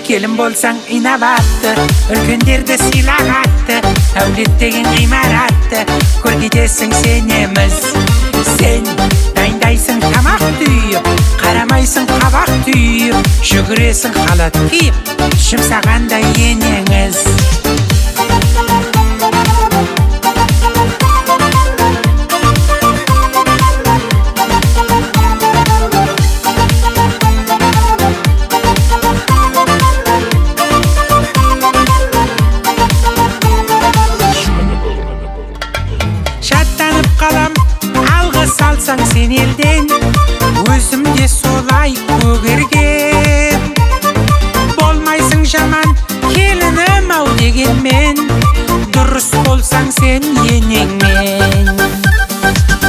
Келін болсаң инабатты, үлкендерді сыйлағатты, әулет деген ғимаратты көркейтесің сен еміз. Сен дайындайсың тамақ түйіп, қарамайсың қабақ түйіп, жүгіресің халат киіп, жұмсағандай енеңіз. Шаттанып қалам, алғыс алсаң сен елден, өзім де солай көгерген. Болмайсың жаман келінім ау дегенмен, дұрыс болсаң сен енеңмен.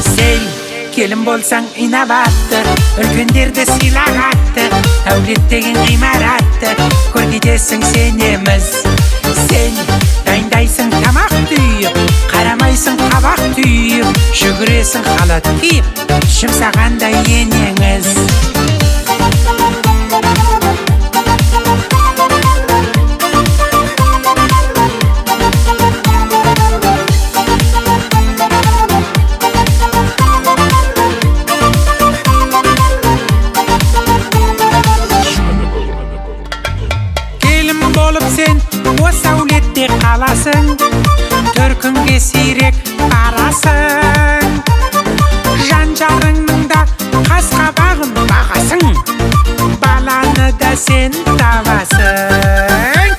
Сен келін болсаң инабатты, үлкендерді сыйлағатты, әулет деген ғимаратты көркейтесің сен еміз. Сен дайындайсың тамақ түйіп, қарамайсың қабақ түйіп, жүгіресің халат киіп, жұмсағандай енеңіз. Келін болып сен осы әулетте қаласың, төркінге сирек барасың. Жан жарыңның да қас қабағын бағасың, баланы да сен табасың.